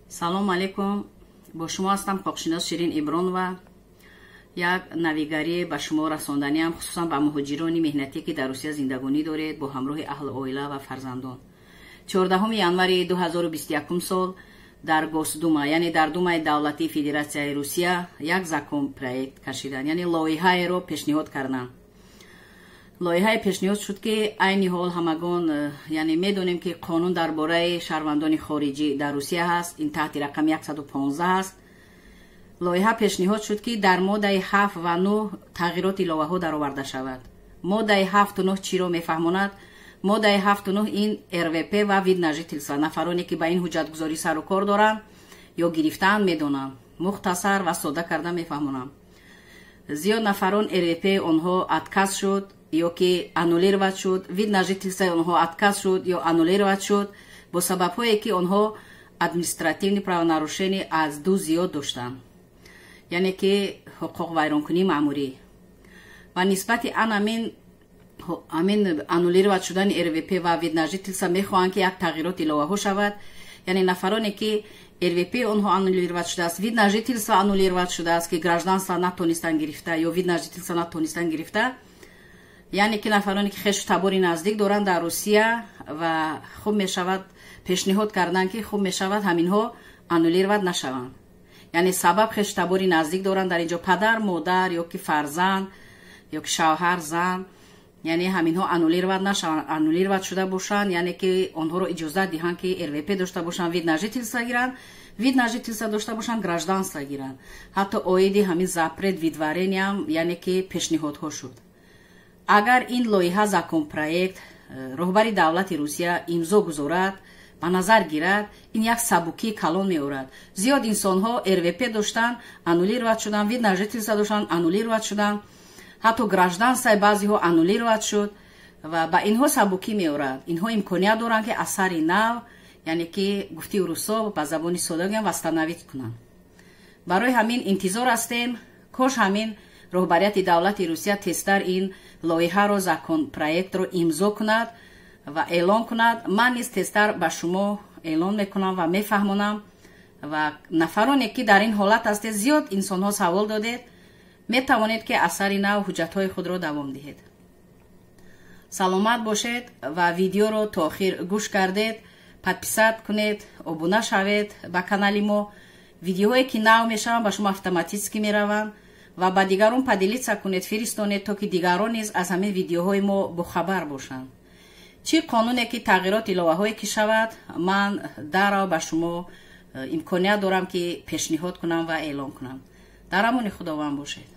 Салом алейкум, бо шумо ҳастам ҳуқуқшинос Ширин Ибронова. Як навигарӣ ба шумо расонданиам, хусусан ба муҳоҷирони меҳнатӣ, ки дар Русия зиндагонӣ доред бо ҳамроҳи аҳлу оила ва фарзандон. 14 январи 2021 сол дар Госдума, яъне дар Думаи давлатии Федератсияи Русия, як законопроект кашиданд, яъне лоиҳаеро пешниҳод карданд. Лоиҳае пешниҳод шуд, ки айни ҳол ҳамагон яъне медонем, ки қонун дар бораи шаҳрвандони хориҷӣ дар Русия ҳаст, ин таҳти рақами 115 аст. Лоиҳа пешниҳод шуд, ки дар моддаи 7 ва 9 тағйироти иловаҳо дароварда шавад. Моддаи 7-у 9 чиро мефаҳмонад? Моддаи 7-у 9 ин РВП ва вид на жительство. Нафароне, ки ба ин ҳуҷҷатгузорӣ сару кор доранд ё гирифтаанд, медонанд. Мухтасар ва содда карда мефаҳмонам. Зиёд нафарон РВП онҳо отказ шуд ё ки аннулировать шуд, вид на жительство онҳо отказ шуд ё аннулировать шуд бо сабабҳое, ки онҳо административный правонарушение аз ду зиёд доштанд, яъне ки ҳуқуқвайронкунии маъмурӣ. Ва нисбати ан ҳамин аннулировать шудани РВП ва вид на жительство мехоҳанд, ки як тағйирот иловаҳо шавад. Яъне нафароне, ки РВП онҳо аннулировать шудааст, вид на жительство аннулировать шудааст, ки гражданство натонистанд гирифта ё вид на жительство натонистанд гирифта, яъне ки нафароне, ки хешу табори наздик доранд дар Русия, ва хуб мешавад, пешниҳод карданд, ки хуб мешавад ҳаминҳо аннулировать нашаванд. Яъне сабаб хешу табори наздик доранд дар инҷо, падар, модар ё ки фарзанд, ё ки шавҳар, зан, яъне ҳаминҳо аннулировать нашаванд. Аннулировать шуда бошанд, яъне ки онҳоро иҷозат диҳанд, ки РВП дошта бошанд, вид на жительство гиранд, вид на жительство дошта бошанд, гражданство гиранд. Ҳатто оиди ҳамин запрет выдворения м яъне ки пешниҳодҳо шуд. Агар ин лоиҳа, законопроект, роҳбари давлати Русия имзо гузорад, ба назар гирад, ин як сабукии калон меорад. Зиёд инсонҳо РВП доштанд, аннулировать шуданд, вид на жительство доштанд, аннулировать шуданд, ҳатто гражданство и баъзеҳо аннулировать шуд ва ба инҳо сабукӣ меорад. Инҳо имконият доранд, ки аз сари нав, яъне ки гуфти русо, ба забони сода гӯям, восстановить кунанд. Барои ҳамин интизор ҳастем, кош ҳамин роҳбарияти давлати Русия тезтар ин лоиҳаро, законопроект ро имзо кунад ва эълон кунад. Ман низ тезтар ба шумо эълон мекунам ва мефаҳмонам. Ва нафароне, ки дар ин ҳолат ҳастед, зиёд инсонҳо савол додед, метавонед, ки аз сари нав ҳуҷҷатҳои худро давом диҳед. Саломат бошед ва видеоро то охир гӯш кардед, подписать кунед, обуна шавед ба канали мо. Видеоҳое, ки нав мешаванд, ба шумо автоматически мераванд. Ва ба дигарон поделиться кунед, фиристонед, то ки дигарон низ аз ҳамин видеоҳои мо бохабар бошанд. Чӣ қонуне ки тағйирот иловаҳое ки шавад, ман дарав ба шумо имконият дорам, ки пешниҳод кунам ва эълон кунам. Дар амони Худованд бошед.